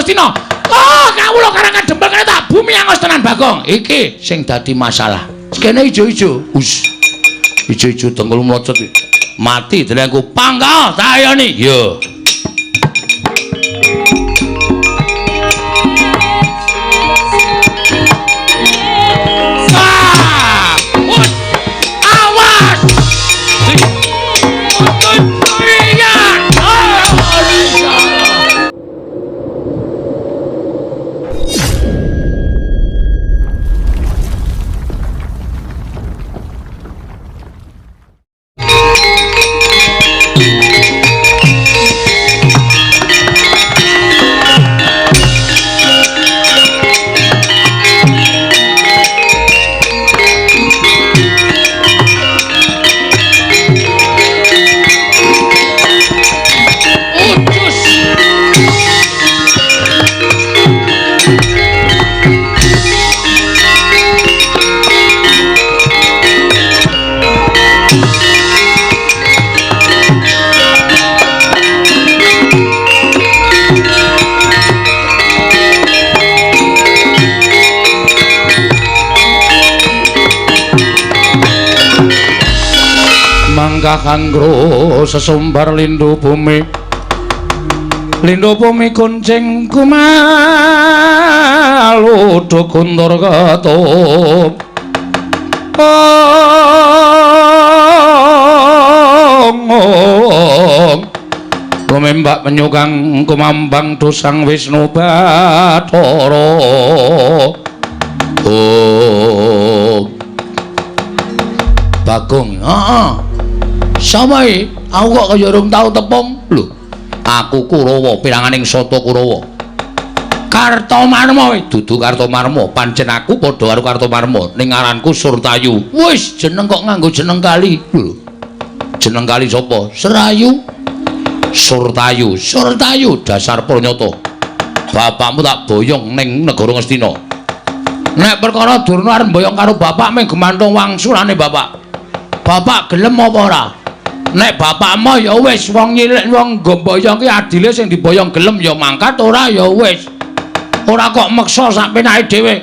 Ngastina. Oh, kawula Karang Kadempel kene tak bumi angos tenan Bagong. Iki sing dadi masalah. Kene ijo-ijo. Us. Ijo-ijo dengkul mlocot. Mati delengku pangkal tayoni. Yo. Awas. Mangkangro sesumbar lindu bumi, lindu bumi kuncing kumalu guntur ketup. Lumembak penyukang kumambang dosang Wisnu Bathara. Oh. Bagong, heeh. Sapa iki? Aku kok kaya urung tau tepung. Lho, aku Kurawa, piranganing Sata Kurawa. Kartomarma iki dudu Kartomarma, pancen aku padha karo Kartomarma, ning aranku Surtayu. Wis, jeneng kok nganggo jeneng kali. Lho. Jeneng kali sapa? Serayu. Surtayu, Surtayu dasar pranyata. Bapakmu tak boyong ning negara Ngastina. Nek perkara Durna arep mboyong karo bapak mung gemantung wangsulane bapak. Bapak gelem apa ora? Nek bapakmu ya wis wong nyilik wong nggo mboyong ki adile sing diboyong gelem ya mangkat, ora ya wis. Ora kok meksa sak penake dhewe.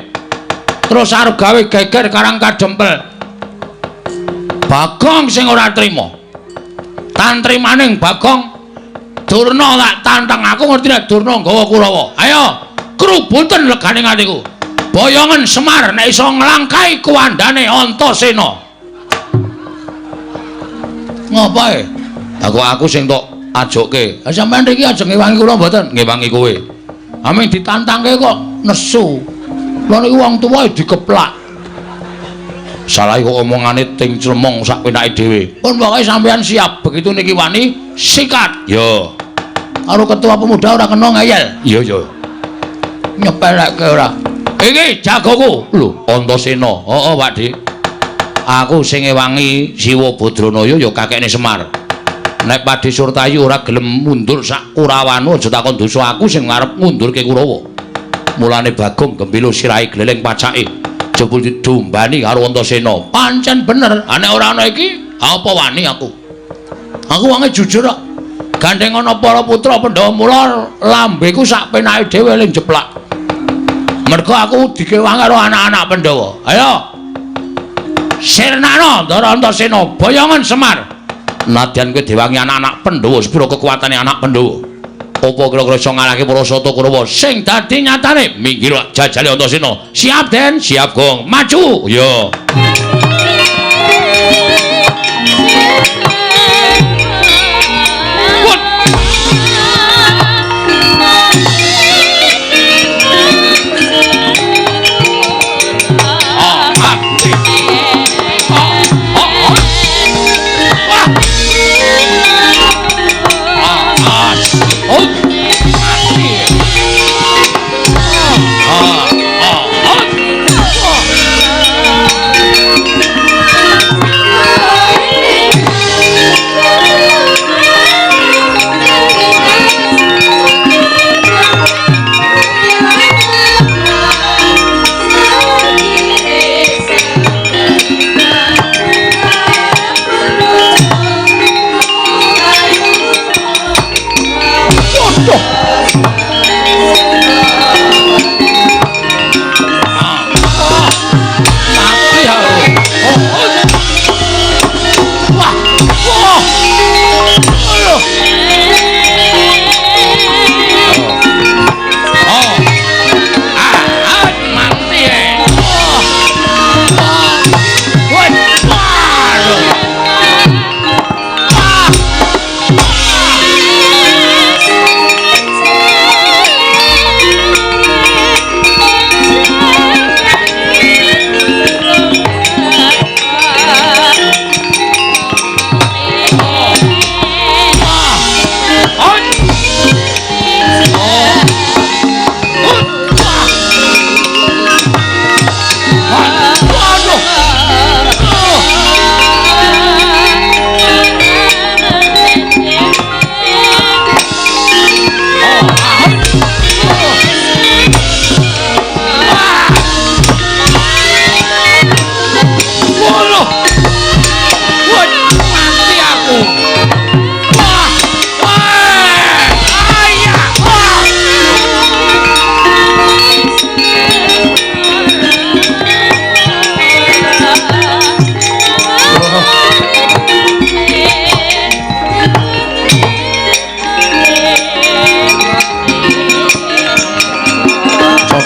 Terus arep gawe geger Karang Kadempel. Bagong sing ora trima. Tantrimaning Bagong Durna tak tantang, aku ngerti nek Durna nggawa Kurawa. Ayo, krubuten legane atiku. Boyongen Semar nek iso nglangkai kuwandane Antasena. Ngopo e? Aku sing tok ajokke. Ha sampean riki ajeng ngewangi kula mboten? Ngewangi kowe. Aming ditantangke kok nesu. Lha niku wong tuwa dikeplak. Salah kok omongane ting clemong sak penake dhewe. Pun pokoke sampean siap, begitu niki wani sikat. Yo. Karo ketua pemuda ora kena ngeyel. Iya iya. Nyepelekke ora. Iki jagoku. Lho, Antasena. Heeh, Pak Dik. Aku sing ngewangi Siwa Badranaya ya kakekne Semar. Nek Pakde Surtayu ora gelem mundur sak Kurawanu aja takon dosa aku sing arep ngundurke Kurawa. Mulane Bagong gembilo sirahe gleleng pacake. Jebul didumbani karo Antasena. Pancen bener, nek ora ana iki apa wani aku. Aku wonge jujur kok. Gandeng ana para putra Pandhawa mula lambeku sak penake dhewe ling jeplak. Mergo aku dikewangi karo anak-anak Pandhawa. Ayo. Sirnana Ndara Antasena, boyongen Semar. Nadyan kowe diwangi anak-anak Pandhawa, sepiro kekuatane anak Pandhawa? Apa kira-kira iso ngalahke para Sata Kurawa? Sing dadi nyatane minggir jajale Antasena. Siap, Den? Siap, Gong. Maju. Ya.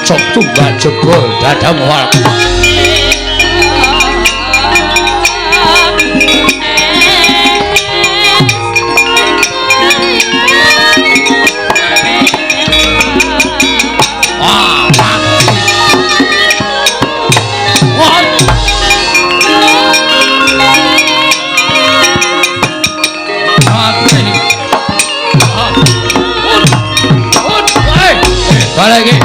Kocok tumbak jebol dadamu. Lagi.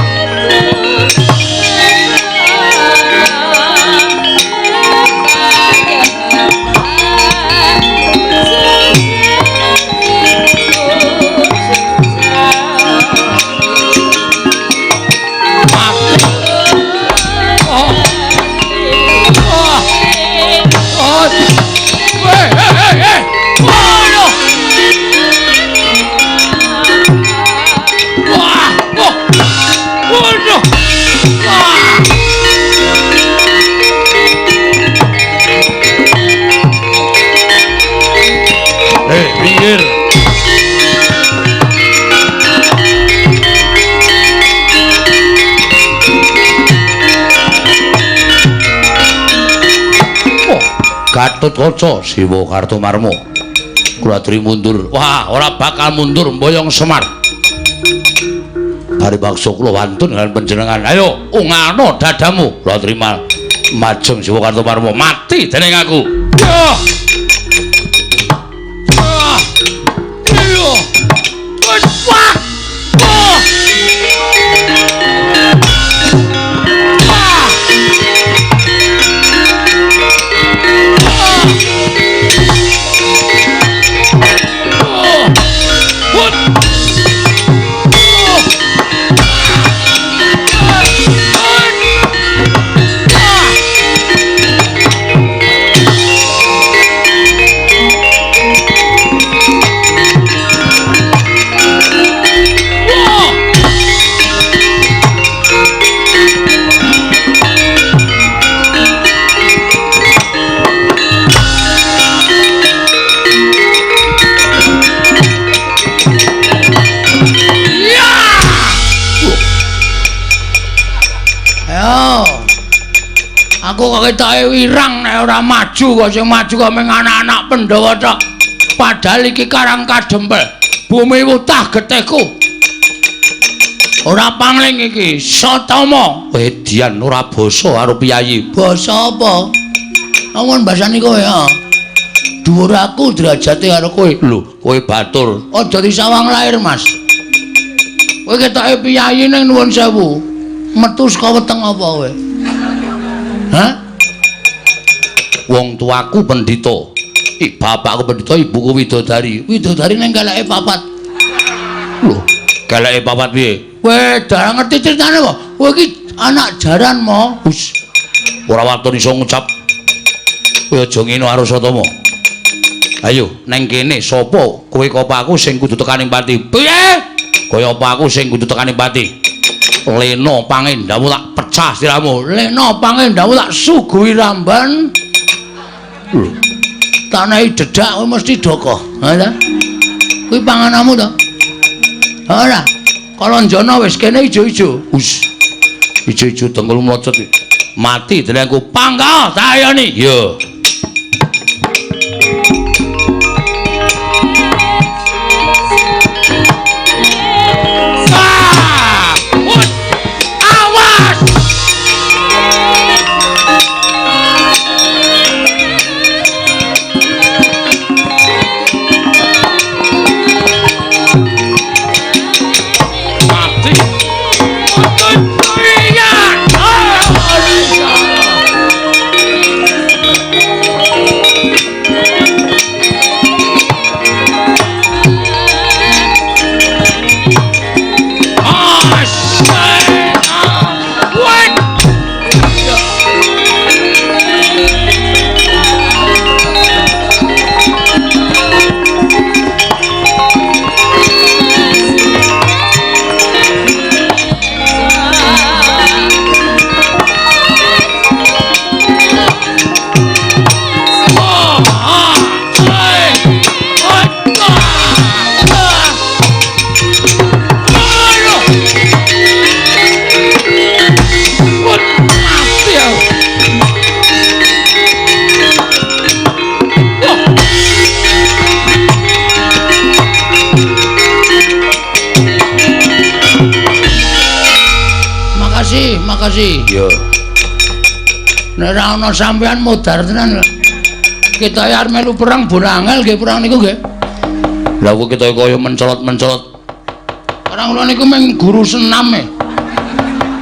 Gatotkaca Siwa Kartomarma. Kula aturi mundur. Wah, ora bakal mundur mboyong Semar. Bari bakso kula wantun dengan panjenengan. Ayo, ungano dadamu. Kula terima majeng Siwa Kartomarma mati dening aku. Yo. Wah. Aku kok ketoke wirang nek ora maju kok sing maju kok mung anak-anak Pandhawa tok. Padahal iki Karang Kadempel, bumi wutah getihku. Ora pangling iki, Satama. Wedian ora basa karo piyayi. Basa apa? Amun basani kowe ya. Dhuwur aku derajate karo kowe. Lho, kowe batur. Aja disawang lahir, Mas. Kowe ketoke piyayi ning nuwun sewu. Metu saka weteng apa kowe? Hah? Wong tuaku pendhita. Bapakku pendhita, ibuku widodari. Widodari ning keleke papat. Lho, keleke papat piye? Kowe ora ngerti critane apa? Kowe iki anak jaran mo. Hus. Ora waton iso ngucap. Kowe aja ngene karo Satama. Ayo, neng kene sapa kowe apa aku sing kudu tekaning pati? Piye? Kowe apa aku sing kudu tekaning pati? Lena pangendamu tak pecah siramu. Lena pangendamu tak suguhi ramban. Lho. Tanahi dedak kowe mesti dokoh. Ha ta? Kuwi pangananmu to? Ora. Kalanjana wis kene ijo-ijo. Hus. Ijo-ijo dengkul mlocot. Mati delengku pangkal tayoni. Ya. Iya. kasih. Iya. Nek ora ana sampean modar tenan. Kita arep melu perang bonangel nggih perang niku nggih. Lah kok kita kaya mencolot-mencolot. Orang kula niku mung guru senam e.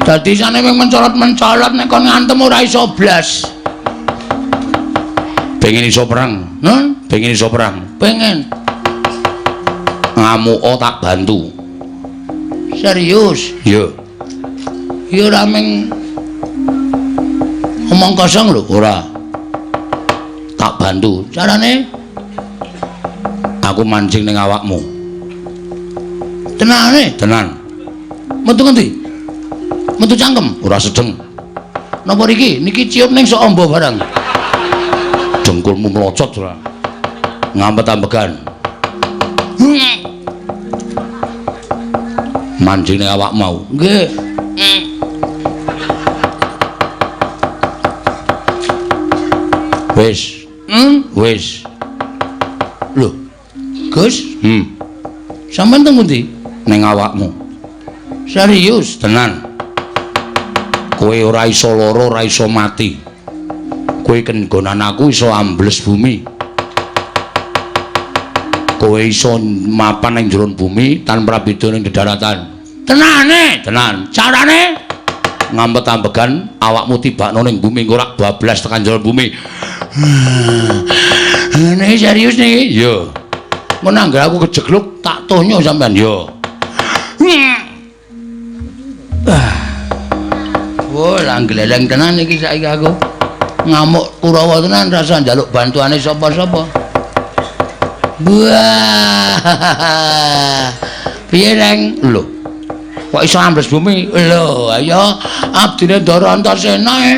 Dadi isane mung mencolot-mencolot nek kon ngantem ora iso blas. Pengen iso perang, nun? Pengen iso perang. Pengen. Ngamuka tak bantu. Serius? Iya. Ya ora mung omong kosong lho, ora. Tak bantu. Carane aku mancing ning awakmu. Tenane? Tenan. Metu ngendi? Metu cangkem? Ora sedeng. Napa niki? Niki ciut ning sok amba barang. Dengkulmu mlocot ora. Ngampet-ambegan. Mancing ning awak mau. Nggih. Wis. Wis. Lho. Gus? Sampeyan teng pundi? Ning awakmu. Serius? Tenan. Kowe ora iso lara, ora iso mati. Kowe kenggonan aku iso ambles bumi. Kowe iso mapan ning jero bumi tanpa beda ning dedaratan. Tenane? Tenan. Carane? Ngampet-ambegan awakmu tibakno ning bumi engko rak bablas tekan jero bumi. Ini serius nih? Iya. Mun anggere aku kejegluk tak tonyo sampean. Iya. Wah, lah gleleng tenan iki saiki aku. Ngamuk Kurawa tenan rasa njaluk bantuane sapa-sapa. Wah. Piye, Reng? Lho. Kok iso ambles bumi? Lho, ayo abdine Ndara Antasena e.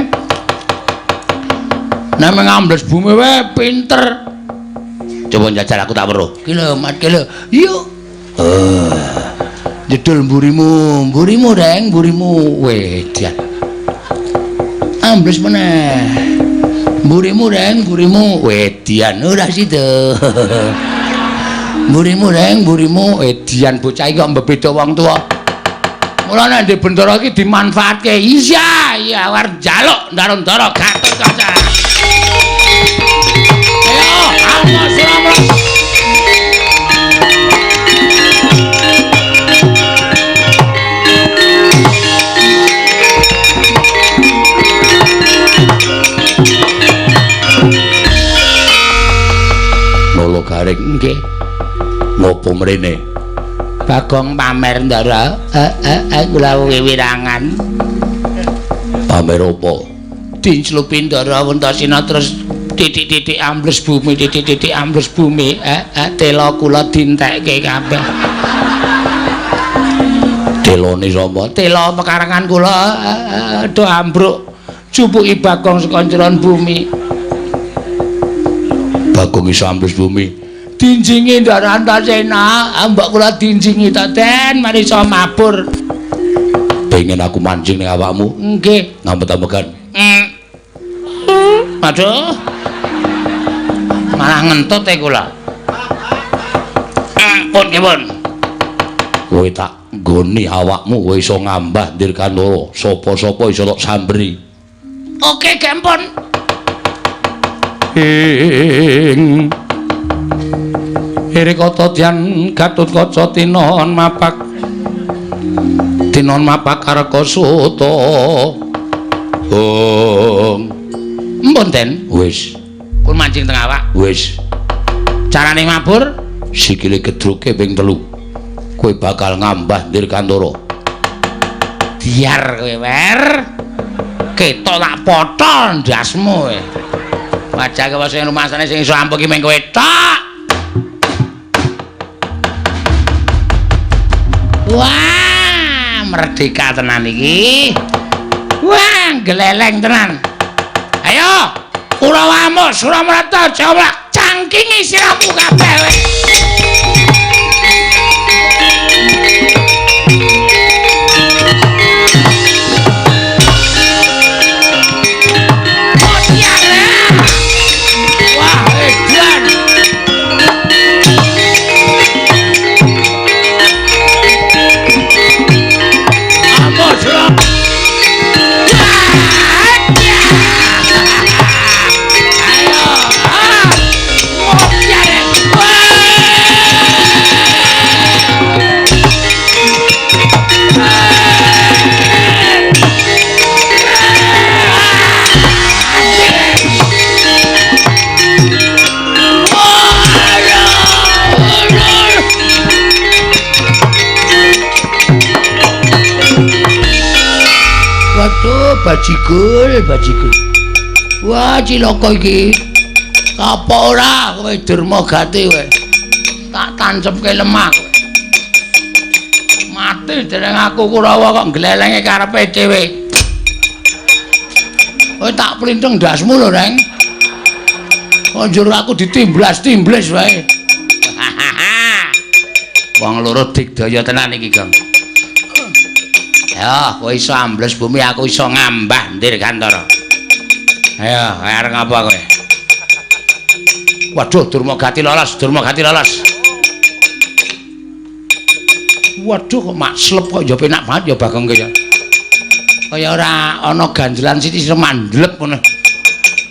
Nek ngambles bumi wae pinter. Coba njajal aku tak weruh. Ki lho, Mat, ki lho. Yuk. Jedul mburimu, mburimu Reng, mburimu. Wedan. Ambles meneh. Mburimu Reng, mburimu. Wedian ora sida. Mburimu Reng, mburimu. Wedian bocah iki kok mbebeda wong tuwa. Mula nek ndek bendara iki dimanfaatke. Iya, iya war njaluk ndara-ndara Gatotkaca. Ayo, amos amos. Nolo garing nggih. Ngopo mrene? Bagong pamer ndara. Kula wiwirangan. Pamer opo? Dinclupi ndara Antasena terus titik-titik ambles bumi, titik-titik ambles bumi. Tela kula dintekke kabeh. Telone sapa? Tela pekarangan kula do ambruk. Jupuki Bagong saka njeron bumi. Bagong iso ambles bumi. Dinjingi Ndara Antasena, mbok kula dinjingi ta Den, mari iso mabur. Pengen aku mancing ning awakmu? Nggih. Ngampet-ambegan. Aduh. Malah ngentut e kula. Pun nggih, pun. Kowe tak nggoni awakmu kowe iso ngambah Dirgantara, sapa-sapa iso tok samberi. Oke, gempon. Ing Irikata dyan Gatotkaca tinon mapak tinon mapak Karkasuta. Hong. Mpun Den, wis. Kun mancing teng awak. Wis. Carane mabur sikile gedruke ping 3. Kowe bakal ngambah Dirgantara. Biar kowe wer. Ketok tak potol ndasmu kowe. Wajah kowe sing rumasane sing iso ampuh ki mung kowe tok. Wah, merdeka tenan iki. Wah, gleleng tenan. Ayo, Kurawa amuk, Suramrata, Jawak, cangkingi sirahmu kabeh kowe. Wah, edan. Amuk, Suramrata. Duh, bajigul, bajigul. Wah, cilaka iki. Apa ora kowe Durmagati kowe? Tak tancepke lemah kowe. Mati dereng aku Kurawa kok glelenge karepe dhewe. Kowe tak plintheng ndasmu lho, Reng. Kok njur aku ditimblas-timblis wae. Wong loro digdaya tenan iki, Gong. Ya, kowe iso ambles bumi, aku iso ngambah Dirgantara. Ayo, arep ngapa kowe? Waduh, Durmagati lolos, Durmagati lolos. Waduh, kok makslep kok ya penak banget ya Bagong ki ya. Kaya ora ana ganjelan sithik iso mandlep ngono.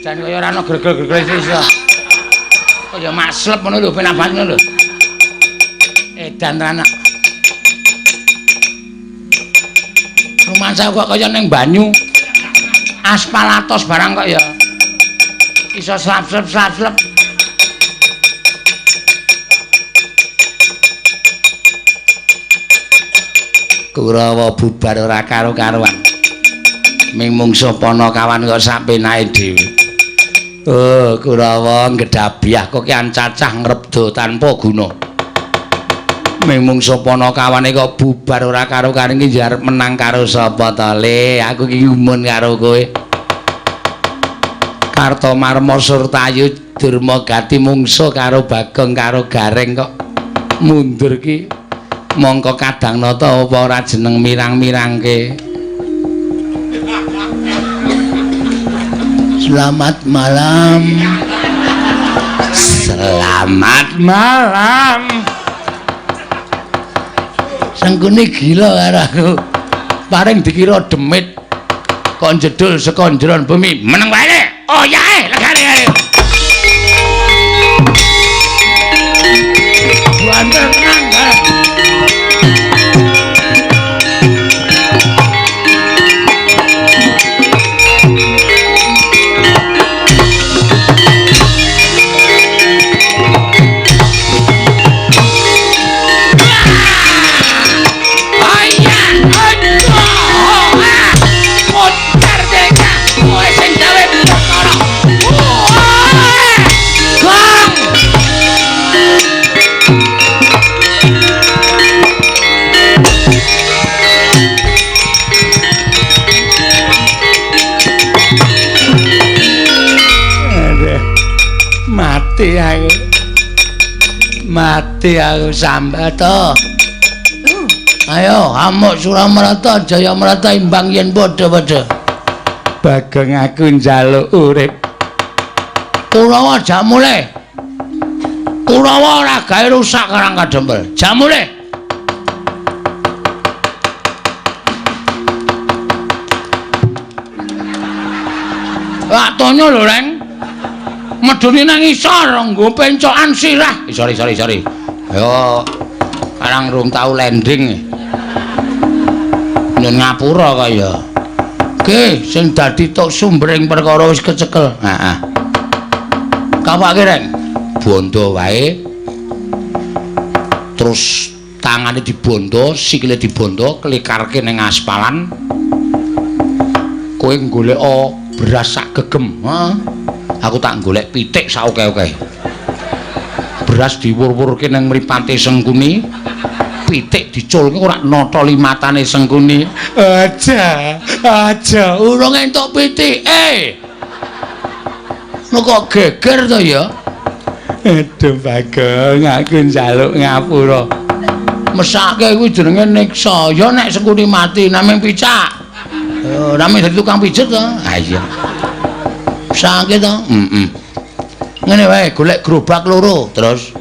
Jan kaya ora ana gregel-gregel sithik iso. Kaya makslep ngono lho, penak banget ngono lho. Edan tenan. Rumangsa kok kaya ning banyu. Aspal atos barang kok ya. Iso slap-slap-slap-slap. Kurawa bubar ora karo-karuan. Ming mungsuh Panakawan kok sak penake dhewe. Oh, Kurawa ngedhabiah kok kian cacah ngrebda tanpa guna. Ming mungsuh Panakawane kok bubar ora karo-karuan iki arep menang karo sapa to, Le? Aku iki gumun karo kowe. Kartomarma Surtayu Durmagati mungsuh karo Bagong karo Gareng kok mundur ki. Mongko kadang nata apa ora jeneng mirang-mirangke. Selamat malam. Selamat malam. Sengkuni gila karo aku. Paring dikira demit kok njedul saka njeron bumi. Meneng wae. Oh yae, legane ae. Banter tenan. Mati aku. Mati aku sambat to. Ayo amuk Suramarta Jayamarta imbang yen padha-padha. Bagong aku njaluk urip. Kurawa jamule. Kurawa ora gawe rusak Karang Kadempel. Jamule. Lak tonyo lho, Reng. Medune nang isor nggo pencokan sirah. Sorry, sorry, sorry. Ayo karang rung tau landing. Nyun ngapura kaya. Oke, sing dadi tok sumbering perkara wis kecekel. Heeh. Kapake, Reng. Bondo wae. Terus tangane dibondo, sikile dibondo, klikarke ning aspalan. Kowe goleka beras sak gegem. Heeh. Aku tak golek pitik sak oke-oke. Beras diwur-wurke nang mripate Sengkuni, pitik diculke ora notoli matane Sengkuni. Aja, aja, urung entuk pitik. Lho kok geger to ya? Aduh Bagong, aku njaluk ngapura. Mesake kuwi jenenge niksa. Ya nek Sengkuni mati namung picak. Namung dadi tukang pijet to. Ha iya. Sakit to? Heeh. Ngene wae, golek gerobak loro, terus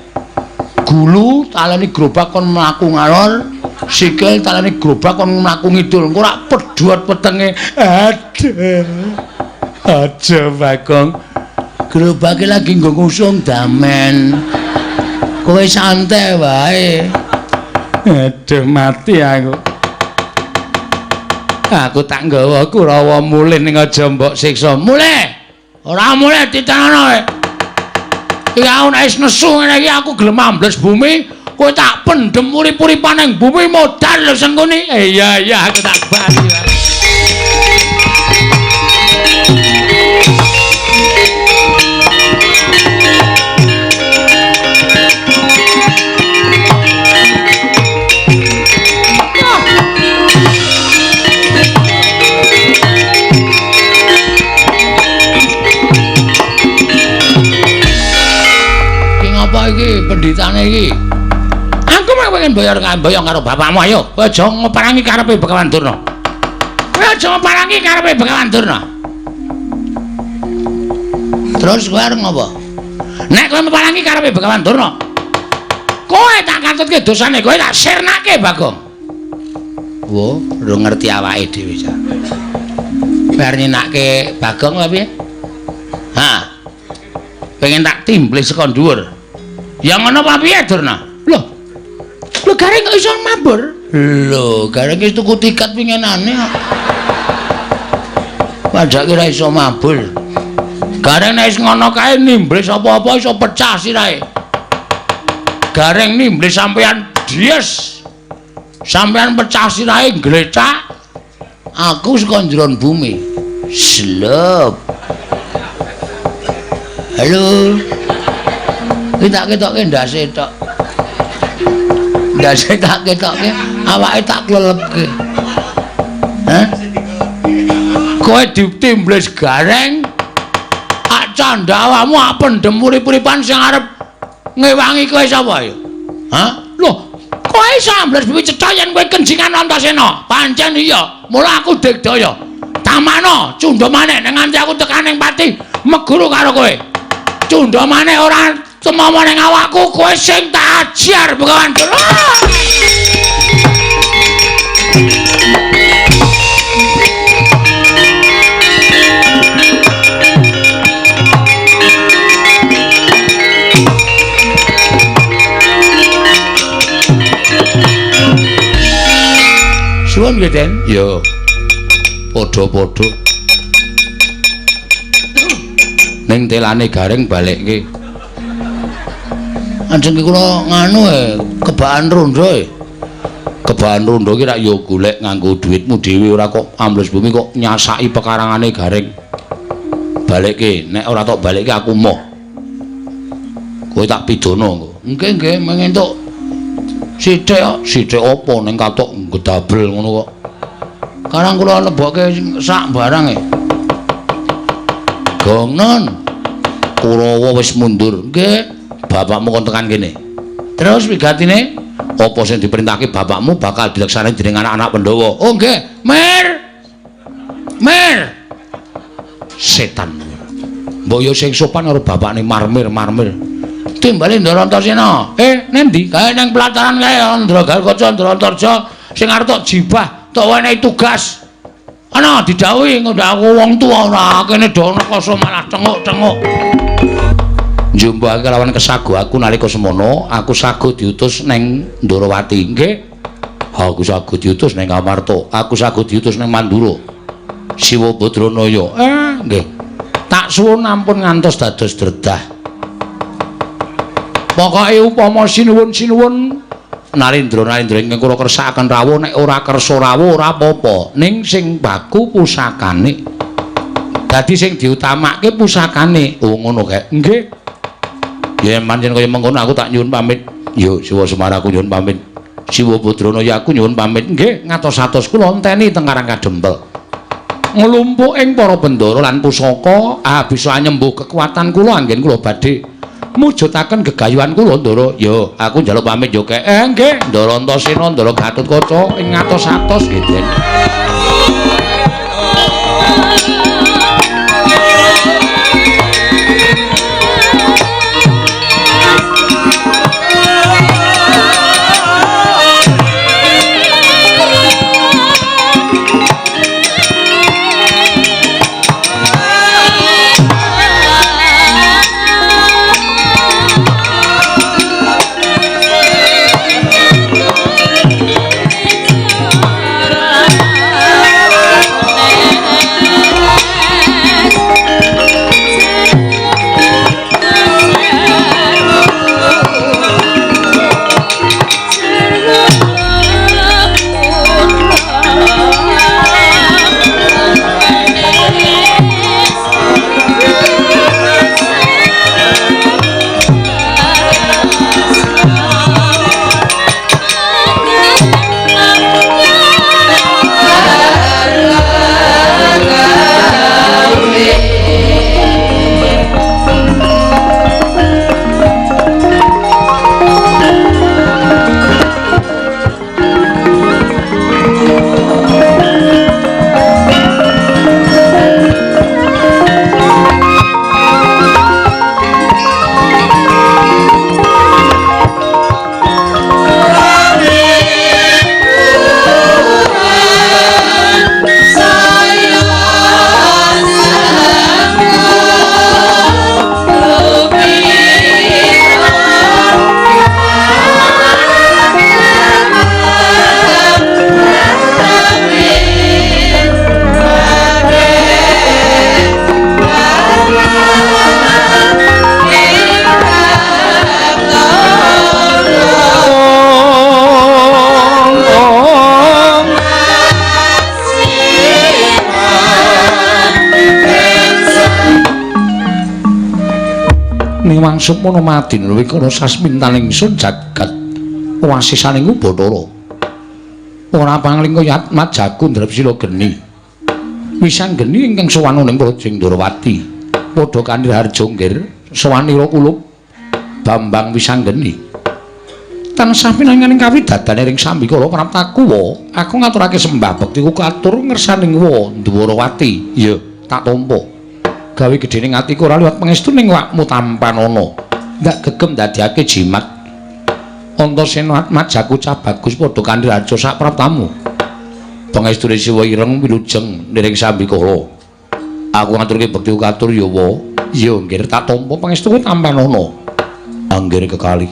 gulu taleni gerobak kon mlaku ngalor, sikil taleni gerobak kon mlaku ngidul. Engko rak pedhot wetenge. Aduh. Aja Bagong. Gerobake lagi nggo ngusung damen. Kowe santai wae. Aduh mati aku. Aku tak nggawa Kurawa mulih ning aja mbok siksa. Mulih. Ora mulih ditanono kowe. Iki aku nek wis nesu ngene iki aku gelem ambles bumi, kowe tak pendhem urip-uripan ning bumi modar lho Sengkuni. Iya iya aku tak bali. ngene iki. Aku mah pengen boyong karo bapakmu ayo. Kowe aja ngeparangi karepe Begawan Durna. Kowe aja ngeparangi karepe Begawan Durna. Terus kowe arep ngopo? Nek kowe ngeparangi karepe Begawan Durna, kowe tak katutke dosane, kowe tak sirnake Bagong. Wo, ora ngerti awake dhewe cah. Bar nyinake Bagong apa piye? Ha. Pengen tak timblis saka dhuwur. Ya ngono apa piye, Durna? Loh. Lho Gareng kok iso mabur? Lho, Gareng wis tuku tiket winginane kok. Padahal ora iso mabur. Gareng nek wis ngono kae nimblis apa-apa iso pecah sirahe. Gareng nimblis sampean dies. Sampean pecah sirahe glecak. Aku saka njeron bumi. Slep. Halo. Iki tak ketokke ndase tok. Ndase tak ketokke, awake tak klelepke. Hah? Kowe ditimblis Gareng. Ak candha awakmu ak pendem urip-uripan sing arep ngewangi kowe sapa ya? Hah? Loh, kowe iso ambles bumi cetha yen kowe kenjingan Antasena. Pancen iya, mula aku digdaya. Tamana cundha maneh nek nganti aku tekan ning pati meguru karo kowe. Cundha maneh ora tumomo ning awakku, kowe sing tak ajar Begawan Durna. Suwun nggih, Den. Ya. Padha-padha. Ning telane Gareng balekke. Ajeng kula nganu kebaan rondo e. Kebaan rondo ki rak ya golek nganggo dhuwitmu dhewe ora kok ambles bumi kok nyasaki pekarangane Gareng. Balekke, nek ora tok balekke aku moh. Kowe tak pidana engko. Nggih, nggih, mengentuk sithik kok, sithik apa ning katok ngedabel ngono kok. Karang kula lebokke sak barang e. Gongnon. Kurawa wis mundur. Nggih, bapakmu kon tekan kene. Terus wigatine apa sing diperintahke bapakmu bakal dilaksanani dening anak-anak Pandhawa. Oh nggih, Mir. Mir. Setan. Mbok yo sing sopan karo bapakne marmir-marmir. Timbale Ndara Antasena. Nendi? Kae nang pelataran kae Ndra Garukaca, Ndra Antarja sing arep tok jibah, tok wenehi tugas. Ana didhawuhi ngono aku wong tuwa ora kene do ana koso malah tenguk-tenguk. Njumbake kelawan kesago aku nalika semono, aku sago diutus neng Ndorowati. Nggih. Aku sago diutus neng Amarta, aku sago diutus neng Mandura. Siwa Badranaya. Nggih. Tak suwun ampun ngantos dados dredah. Pokoke upama sinuwun-sinuwun Narendra-narendra ingkang kula kersakaken rawuh, nek ora kersa rawuh ora apa-apa, ning sing baku pusakane. Dadi sing diutamake pusakane. Oh ngono kae. Nggih. Ya pancen kaya mengkono aku tak nyuwun pamit. Yo Siwa Semar aku nyuwun pamit. Siwa Badranaya aku nyuwun pamit. Nggih, ngatos-atos kula enteni teng Karang Kadempel. Nglumpuk ing para bendara lan pusaka, bisa nyembuh kekuatan kula anggen kula badhe mujudaken gegayuhan kula Ndara. Yo, aku njaluk pamit yo kek. Nggih, Ndara Antasena, Ndara Gatotkaca ing ngatos-atos nggih, Den. Ing wangsupana madina wikala sasmintaning ingsun jagat wasisaning Bathara. Ora pangling kaya Atmajaku Drepsila geni. Wisanggeni ingkang sowan ning Praja Ndrawati. Padha kanthi harja nggir sowanira kulup Bambang Wisanggeni. Tansah pinanganing kawidadane ring sambikala praptaku wa, aku ngaturake sembah bektiku katur ngersaning wa Ndwarawati. Ya, tak tampa. Gawe gedhening atiku ora liwat pangestu ning wakmu tampanana. Ndak gegem ndadekake jimat. Antasena Atmajaku cah bagus padha kanthi raja sak praptamu. Pangestune Siwa ireng wilujeng niring sambikala. Aku ngaturke bektiku katur ya wa. Ya nggir tak tampa pangestuku tampanana. Anggir kekalih.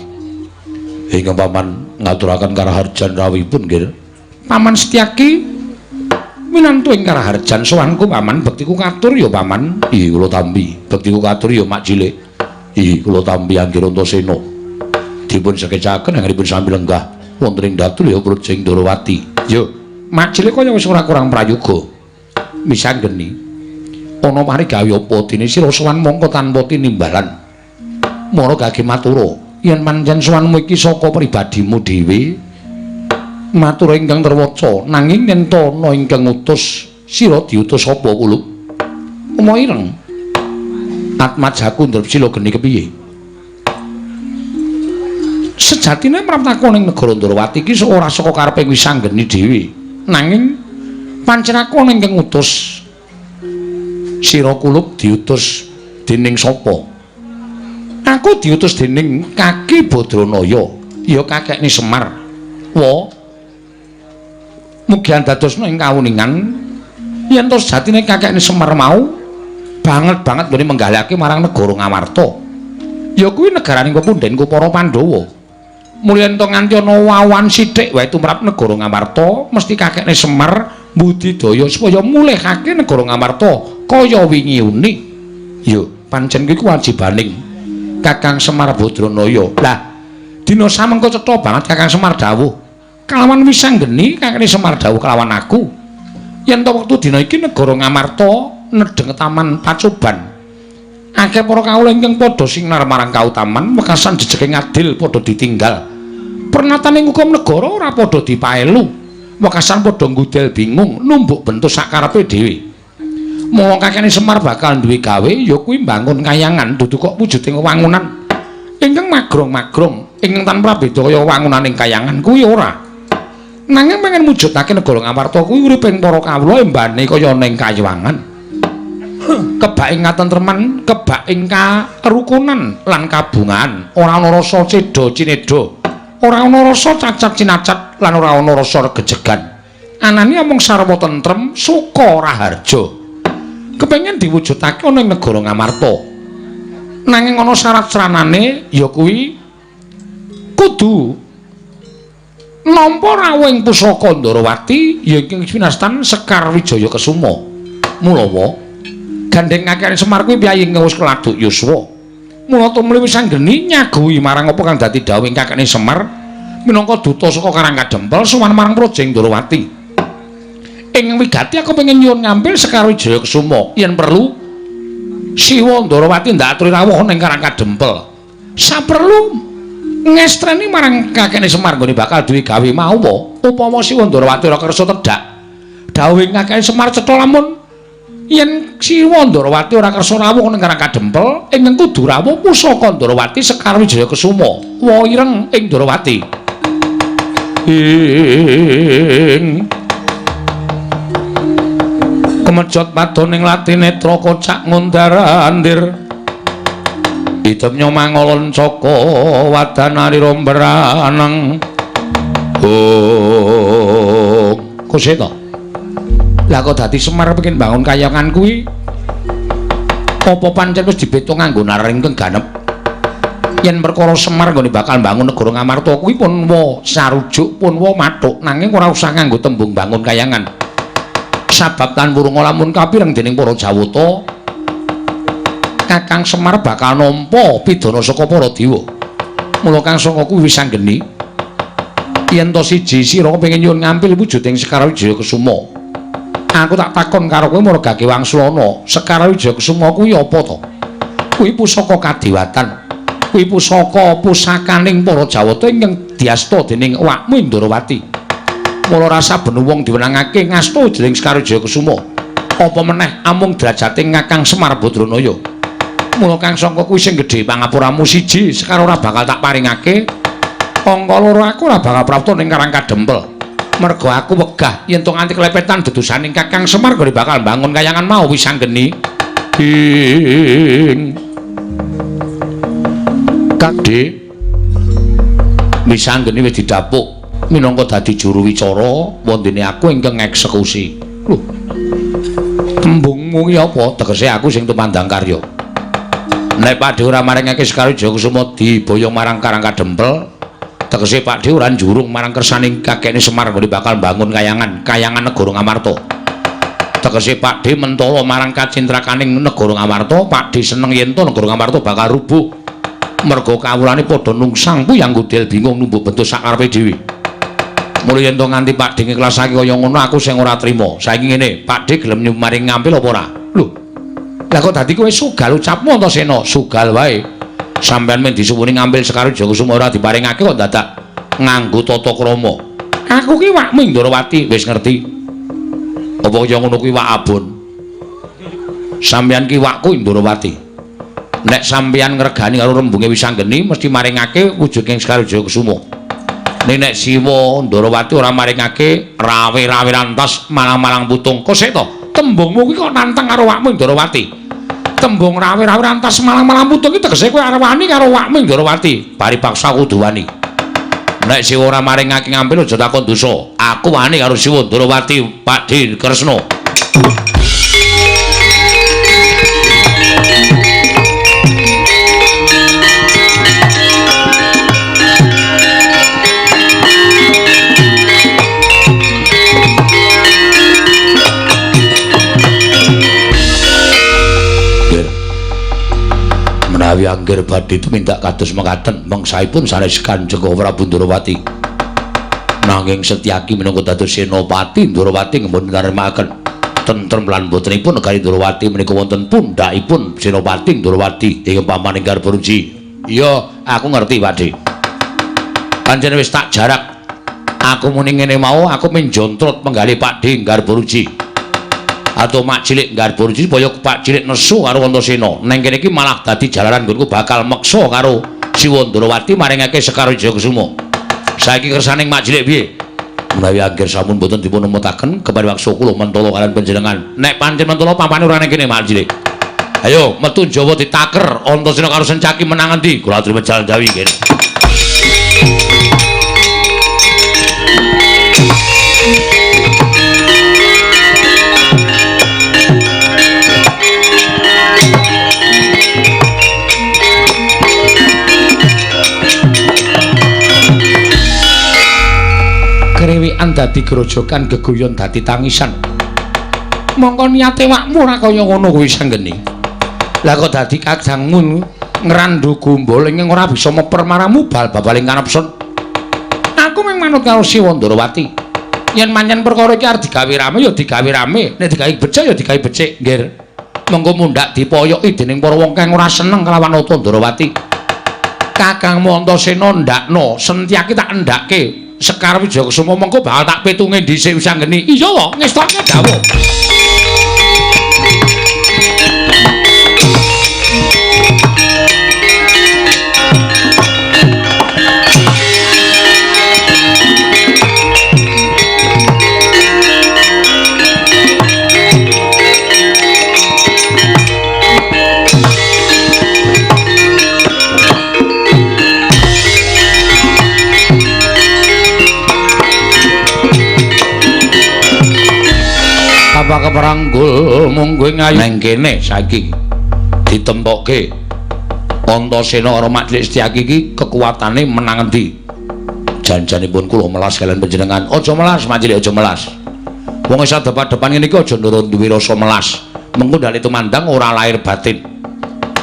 Ingkang paman ngaturaken karaharjan rawuhipun nggih. Paman Setyaki minantu ing karaharjan sowanku paman bektiku katur ya paman. Ih kula tampi bektiku katur ya mak cilik. Ih kula tampi anggir Antasena. Dipun sekecaken anggenipun sami lenggah wonten ing datul ya Praja Ndrawati. Yo mak cilik kaya wis ora kurang prayoga. Misanggeni ana parigawe apa dene sira sowan mongko tanpa tinimbalan. Mara gage matura. Yen pancen sowanmu iki saka pribadimu dhewe matur ingkang terwaca nanging yen ta ana ingkang ngutus sira diutus sapa kulup uma ireng Atmajaku Drepsila geni kepiye sejatine praptaku ning negara Ndrawati iki ora saka karepe Wisanggeni dhewe nanging pancen aku ana ingkang ngutus sira kulup diutus dening sapa? Aku diutus dening Kaki Badranaya, ya kakekne Semar. Wa mugi andadosna ing kawuningan yen to sejatine kakekne Semar mau banget-banget nggone menggalihake marang negara Ngamarta. Ya kuwi negaraning pepundhenku para Pandhawa. Mulya yen to nganti ana wawan sithik wae tumrap negara Ngamarta, mesti kakekne Semar mbudidaya supaya mulihake negara Ngamarta kaya wingi uni. Ya pancen kuwi kewajibaning Kakang Semar Badranaya. Lah, dina samengko cetha banget Kakang Semar dawuh kalawan Wisanggeni kakekne Semar dawuh kalawan aku. Yen to wektu dina iki negara Ngamarta nedheng taman pacoban. Akeh para kawula ingkang padha sinar marang kautaman, wekasan jejege ngadil padha ditinggal. Pernatane hukum negara ora padha dipaelu. Wekasan padha nggudel bingung numbuk bentuk sakarepe dhewe. Mula kakekne Semar bakal duwe gawe ya kuwi mbangun kayangan dudu kok wujuding wangunan ingkang magrong-magrong ingkang tanpa beda kaya wangunaning kayangan kuwi ora. Nanging pengen mujudake negara Ngamarta kuwi uriping para kawula embane kaya ning kayangan. Kebak ing katentreman, kebak ing karukunan lan kabungan, ora ana rasa cedha cinedha, ora ana rasa cacat cinacat lan ora ana rasa regejegan. Anane amung sarwa tentrem suka raharja. Kepengen diwujudake ana ing negara Ngamarta. Nanging ana syarat sranane ya kuwi kudu nampa rawuhing pusaka Ndrawati ya ingkang winastan Sekar Wijaya Kesuma. Mulawa gandheng kakekne Semar kuwi piyayi ingkang wis keladuk yuswa. Mula tumuli Wisanggeni nyaguhi marang apa kang dadi dawuhing kakekne Semar minangka duta saka Karang Kadempel sowan marang Praja Ndrawati. Ing wigati aku pengen nyuwun ngambil Sekar Wijaya Kesuma yen perlu Siwa Ndrawati ndak aturi rawuh ning Karang Kadempel. Saperlu ngestreni marang kakekne Semar nggone bakal duwe gawe mau upama Siwa Ndrawati ora kersa tedhak. Dawuhing kakekne Semar cetha lamun yen Siwa Ndrawati ora kersa rawuh ning Karang Kadempel ingkang kudu rawuh pusaka Ndrawati Sekar Wijaya Kesuma. Wa ireng ing Ndrawati. Ing kemejot padoning latinetra kocak ngundar-andir idemnya mangolon caka wadanarira mbraneng. Oh, kuseta. Lah kok dadi Semar pengen bangun kayangan kuwi apa pancen wis dibeto nganggo naring ingkang ganep? Yen perkara Semar nggone bakal bangun negara Ngamarta kuwi pun wa sarujuk pun wa mathuk nanging ora usah nganggo tembung bangun kayangan. Sabab tan wurunga lamun kapireng dening para Jawata Kakang Semar bakal nampa pidana saka para dewa. Mula kang saka kuwi Wisanggeni yen to siji sira pengin nyuwun ngampil wujuding Sekar Wijaya Kesuma. Aku tak takon karo kowe margake wangsulana, Sekar Wijaya Kesuma kuwi apa to? Kuwi pusaka kadewatan. Kuwi pusaka pusakaning para Jawata ingkang diasta dening awakmu Ndrawati. Mula rasa ben wong diwenangake ngasta jeneng Sekar Wijaya Kusuma. Apa meneh amung derajate Kakang Semar Badranaya. Mula Kang Sangka kuwi sing gedhe pangapuramu siji, Sekar ora bakal tak paringake. Angka loro aku ora bakal prapta ning Karang Kadempel. Mergo aku wegah yen to nganti klepetan dedusaning Kakang Semar gone bakal mbangun kayangan mau Wisanggeni. Ing Kadhe Wisanggeni wis didapuk minangka dadi juru wicara wondene aku ingkang ngeksekusi. Lho. Tembungmu ki apa? Tegese aku sing tumandang karya. Nek Pakdhe ora maringake Sekar Wijaya Kusuma diboyong marang Karang Kadempel, tegese Pakdhe ora njurung marang kersaning kakekne Semar nggone bakal mbangun kayangan, kayangan negara Ngamarta. Tegese Pakdhe mentala marang kacintrakaning negara Ngamarta, Pakdhe seneng yen to negara Ngamarta bakal rubuh. Merga kawulane padha nungsang puyang godel bingung numbuk bentuk sakarepe dhewe. Mula yen to nganti Pakdhe ngiklasake kaya ngono aku sing ora trima. Saiki ngene, Pakdhe gelem nyumaring ngampil apa ora? Lho. Lah kok dadi kowe sugal ucapmu Antasena? Sugal wae. Sampeyan men disuwuni ngambil Sekar Wijaya Kusuma ora diparingake kok dadak nganggo tata krama. Aku ki wakmu Ndrawati wis ngerti. Apa kaya ngono kuwi wak abon? Sampeyan ki wakku Ndrawati. Nek sampeyan ngregani karo rembunge Wisanggeni mesti maringake wujuding Sekar Wijaya Kusuma. Ning nek Siwa Ndrawati ora maringake rawe-rawe lantas malang-malang putung. Kok sik to? Tembungmu kuwi kok nantang karo wakmu Ndrawati. Tembung rawe-rawe rantas malang-malang putung iki tegese kowe arep wani karo wakmu Ndrawati. Bari paksa kudu wani. Nek Siwa ora maringake ngampil aja takon dosa. Aku wani karo Siwa Ndrawati, Pakdhe Kresna. Menawi angger badhe tumindak kados mekaten mangsaipun sanes Kanjeng Prabu Ndrawati. Nanging Setyaki minangka dados senopati Ndrawati ngemboten nrimakaken tentrem lan botenipun negari Ndrawati menika wonten pundhakipun Senopati Ndrawati ing pamaning Garbaruji. Iya, aku ngerti Pakdhe. Pancen wis tak jarak. Aku muni ngene mau aku minjontrot penggalih Pakdhe Garbaruji. Atau mak cilik Garbaruji supaya Pak cilik nesu karo Antasena. Neng kene iki malah dadi jalaran nggonku bakal meksa karo Siwa Ndrawati maringake Sekar Wijaya Kusuma. Saiki kersaning mak cilik piye? Menawi angger sampun boten dipun emutaken kepariwaksa kula mentala kaliyan panjenengan. Nek pancen mentala pampane ora neng kene mak cilik. Ayo metu Jawa ditaker Antasena karo Sencaki menang endi? Kula aturi jalan Jawi kene. Krewikan dadi grojokan geguyon dadi tangisan. Mongko niate wakmu ora kaya ngono kuwi Sanggeni. Lah kok dadi kadangmu ngrandu gombol ing ora bisa meper maramu bal babaling kanepson. Aku mung manut karo Siwa Ndrawati. Yen pancen perkara iki arep digawe rame ya digawe rame, nek digawe becik ya digawe becik, nggih. Mengko mundhak dipoyoki dening para wong kang ora seneng kelawan Nata Ndrawati. Kakangmu Antasena ndakno, Setyaki tak endhake. Sekar Wijaya Kusuma mengko bakal tak pitunge dhisik Wisanggeni. Iya wae, ngestake dawuh. Apa keperanggul mungguh ngayu neng kene saiki ditempokke Antasena karo Mak Cilik Setyaki iki kekuatane menang endi? Janjanipun kula melas kaliyan panjenengan. Aja melas Mak Cilik, aja melas. Wong wis adep-adepan ngene iki aja ndoro duwe rasa melas. Mengko ndale tumandang ora lahir batin.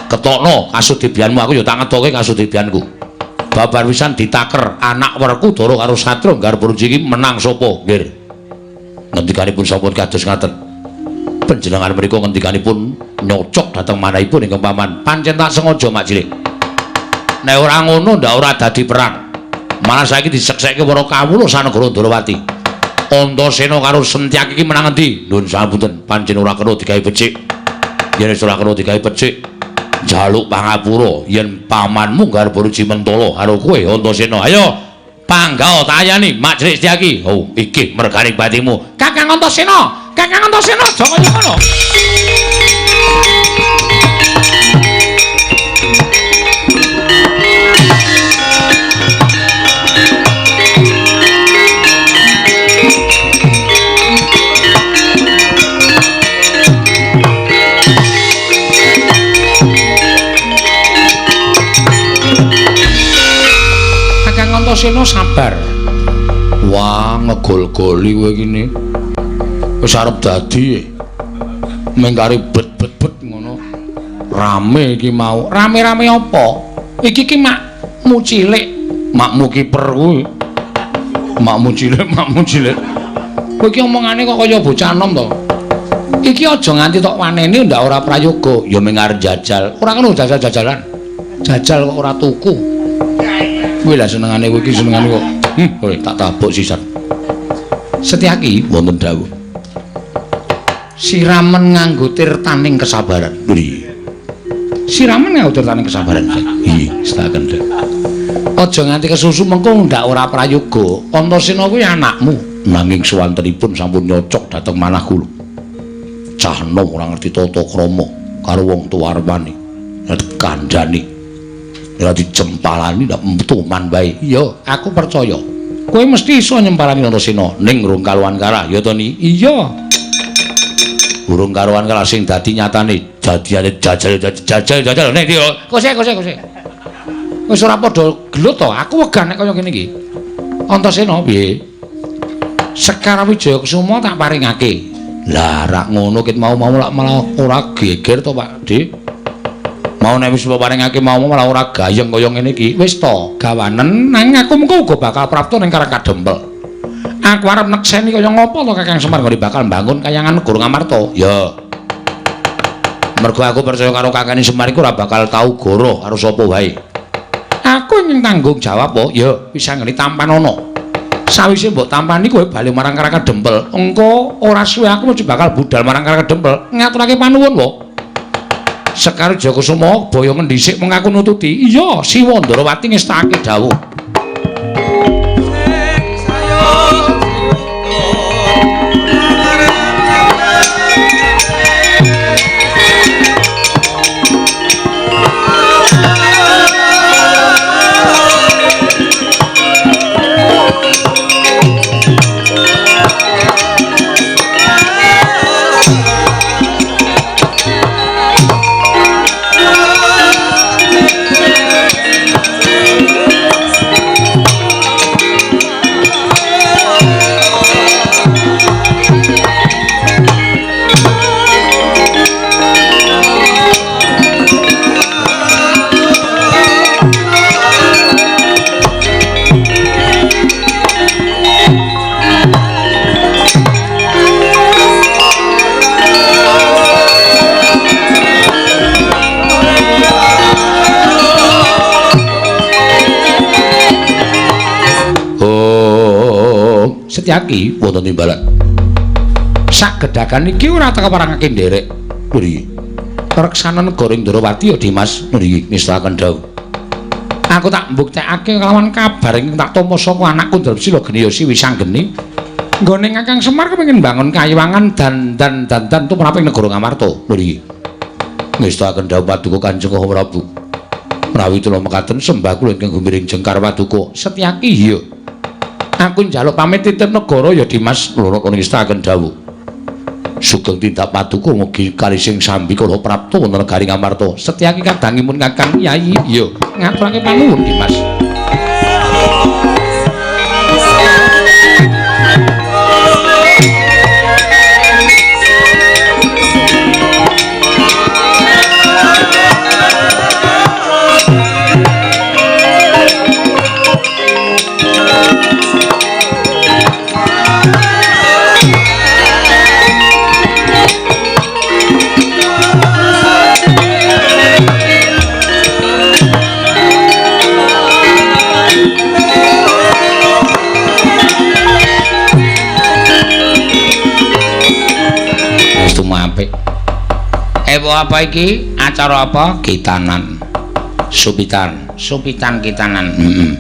Ketokno kasudibyanmu, aku ya tak ngetoke kasudibyanku. Babar pisan ditaker anak Werkudara karo Satria Garbaruji iki menang sapa? Nggih. Ngendikanipun sampun kados ngaten. Panjenengan mriku ngendikanipun nyocok dhateng manahipun ingkang paman. Pancen tak sengaja Mak Cilik. Nek ora ngono ndak ora dadi perang. Malah saiki diseksekke para kawula sanegara Ndrawati. Antasena karo Setyaki iki menang endi? Nuwun sapunten, pancen ora kena digawe becik. Yen wis ora kena digawe becik, njaluk pangapura yen pamanmu Garba Ruci Mentala karo kowe Antasena. Ayo panggah tayani Mak Cilik Setyaki. Oh, iki merganing batimu. Kakang Antasena, Kakang Antasena aja kaya ngono. Antasena sabar. Wah, ngegol-goli kowe iki ne. Wis arep dadi. Mengkari bet-bet-bet ngono. Rame iki mau. Rame-rame apa? Iki ki makmu cilik. Makmu kiper kuwi. Makmu cilik, makmu cilik. Kowe iki omongane kok kaya bocah enom to. Iki aja nganti tok wanene ndak ora prayoga. Ya mung arep jajal. Ora ngono jajal-jajalan. Jajal kok ora tuku. Kowe lah senengane kowe iki senengane kok. Kowe tak tabuk sisan. Setyaki wonten dawuh. Siramen nganggo tirtaning kesabaran. Lho. Siramen nganggo tirtaning kesabaran. Iya, setaken. Aja nganti kesusu mengko ndak ora prayoga. Antasena kuwi anakmu. Nanging suwantenipun sampun nyocok dhateng manah kula. Cah nom ora ngerti tata krama karo wong tuwa arepane. Kandhane. Ora dijempalani ndak metuman wae. Iya, aku percaya. Kowe mesti iso nyempalani Antasena ning rung karuan kalah, ya to ni? Iya. Urung karuan kalah sing dadi nyatane jadiane jajal jajal jajal ning ndi? Kose kose kose. Wis ora padha gelut to, aku wegah nek kaya ngene iki. Antasena piye? Sekar Wijaya Kusuma tak paringake. Lah rak ngono ket mau-mau lak malah ora geger to, Pak Dik. Mau nek wis paringake mau malah ora gayeng kaya ngene iki. Wis to, gawanen nanging aku mengko uga bakal prapta ning Karang Kadempel. Aku arep nekseni kaya ngopo to Kakang Semar nggone bakal mbangun kayangan negara Ngamarta. Ya. Mergo aku percaya karo Kakang Semar iku ora bakal tau goroh karo sapa wae. Aku ingin tanggung jawab po. Ya, wis anggene tampanono. Sawise mbok tampani kowe bali marang Karang Kadempel. Engko ora suwe aku mesti bakal budal marang Karang Kadempel ngaturake panuwun po. Sekar Jayakusuma boyo ngendhisik mung aku nututi. Iya, Siwa Ndrawati ngestakake dawuh. Setyaki wonten timbalan. Sagedhagan iki ora tekaparangake nderek. Nggih. Reksana negara Ndrawati ya Dimas. Nggih, nistakaken dawuh. Aku tak mbuktekake kelawan kabar ingkang tak tampa saka anakku Drabsila Geni Wisanggeni. Nggone Kakang Semar kepengin mbangun kayiwangan dan tumraping negara Ngamarta. Nggih. Nistakaken dawuh paduka Kanjeng Prabu. Menawi kula mekaten sembah kula ingkang gumiring jengkar paduka. Setyaki iya. Aku njaluk pamit titip negara ya Dimas. Loro nistakaken dawuh. Sugeng tindak paduka mugi karising sambi kala prapta wonten negari Ngamarta. Setyaki kadangipun Kakang Yayi. Iya, ngaturake panuwun Dimas. Dewek apa iki? Acara apa? Kitanan. Supitan, supitan kitanan. Heeh.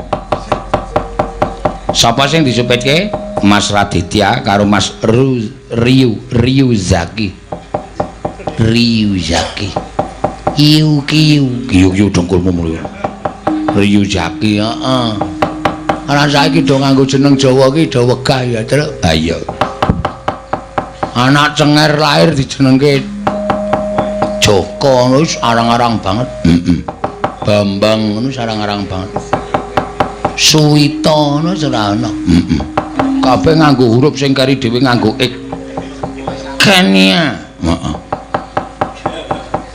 Sapa sing disupitke? Mas Raditya karo Mas Ryuzaki. Ryuzaki. Iu kiu, kiu kiu dengkulmu mulu. Ryuzaki, heeh. Ana saiki do nganggo jeneng Jawa ki do wegah ya, Truk. Ha iya. Anak cenger lahir dijenengke Joko ngono wis arang-arang banget. Heeh. Bambang ngono wis arang-arang banget. Suwita ngono wis ora ana. Heeh. Kabeh nganggo huruf sing kari dhewe nganggo ik. Kenia. Heeh.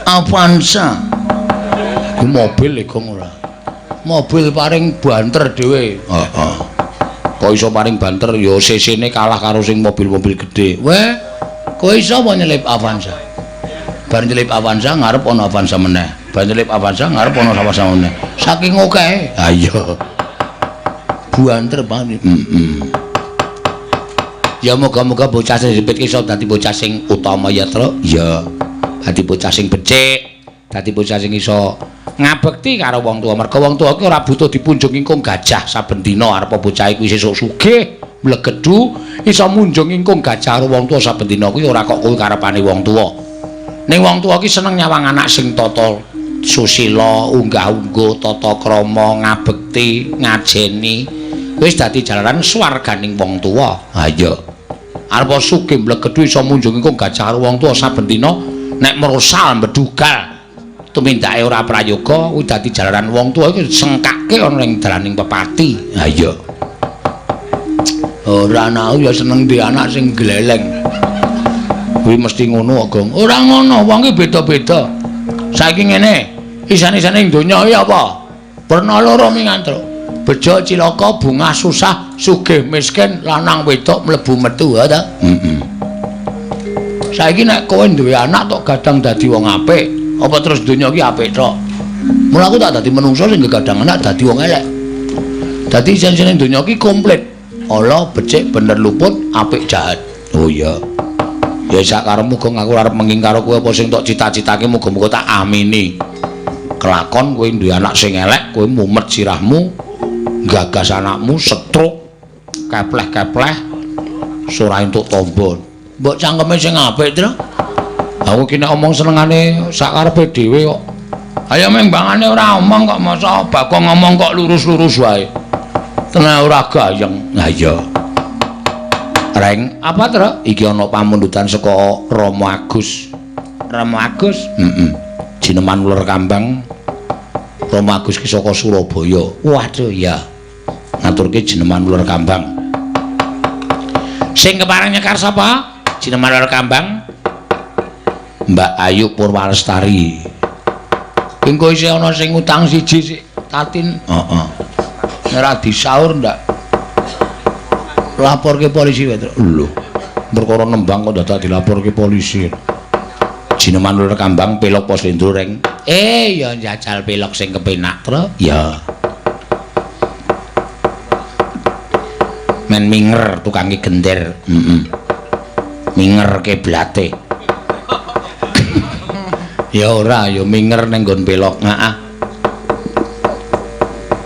Avanza. Ku mobil e gong ora. Mobil paring banter dhewe. Heeh. Kok iso paring banter ya cc-ne kalah karo sing mobil-mobil gedhe. Weh, kowe iso apa nyelip Avanza? Bar nyelip Avanza ngarep ana Avanza meneh. Bar nyelip Avanza ngarep ana Avanza meneh. Saking okehe. Ha iya. Banter banget. Heeh. Ya moga-moga bocah sing disupit iso dadi bocah sing utama ya, Truk. Iya. Dadi bocah sing becik, dadi bocah sing iso ngabekti karo wong tuwa. Merga wong tuwa ki ora butuh dipunjung ingkung gajah saben dina arep bocah iku sesuk sugih, mlegedhu, iso munjung ingkung gajah karo wong tuwa saben dina kuwi ora kok kuwi karepane wong tuwa. Ning wong tuwa ki seneng nyawang anak sing tata susila, unggah-ungguh, tata krama, ngabekti, ngajeni. Wis dadi jalaran swarganing wong tuwa. Ha iya. Arep sugih mlegedhu iso munjung ingkung gajah karo wong tuwa saben dina, nek merosal mbedugal tumindake ora prayoga kuwi dadi jalaran wong tuwa iku sengkake ana ing dalaning pepati. Ha iya. Ora anakku ya seneng duwe anak sing gleleng. Kuwi mesti ngono kok, Gong. Ora ngono, wong ki beda-beda. Saiki ngene, isan-isane ing donya iki apa? Werna loro mingantruk. Bejo cilaka, bungah susah, sugih miskin, lanang wedok mlebu metu, ha ta? Heeh. Saiki nek kowe duwe anak tok gadang dadi wong apik, apa terus donya iki apik tok? Mula aku tak dadi menungso sing gadang anak dadi wong elek. Dadi isin-isine donya iki komplit. Ala becik bener luput, apik jahat. Oh iya. Ya sak karepmu Gong, aku arep menging karo kowe apa sing tok cita-citake muga-muga tak amini. Kelakon kowe duwe anak sing elek, kowe mumet sirahmu, gagas anakmu stroke, kepleh-kepleh, ora entuk tombo. Mbok cangkeme sing apik, Tru. Aku ki nek omong senengane sak karepe dhewe kok. Ayo membangane ora omong kok masa Bagong ngomong kok lurus-lurus wae. Tenan ora gayeng. Ha iya. Reng, apa, Tru? Iki ana pamundutan saka Rama Agus. Rama Agus? Heeh. Jineman uler kambang. Rama Agus ki saka Surabaya. Waduh, ya. Ngaturke jineman uler kambang. Sing kepareng nyekar sapa? Jineman uler kambang. Mbak Ayu Purwalestari. Engko isih ana sing utang siji sik Tatin. Heeh. Nek ora disaur ndak laporke polisi wae, Truk. Lho, perkara nembang kok dadak dilaporke polisi. Jineman uler kambang pelok apa slendro, Reng? Ya njajal pelok sing kepenak, Truk. Ya. Men minger tukange gender. Heeh. Minger keblate. Ya ora, ya minger ning nggon pelok. Heeh.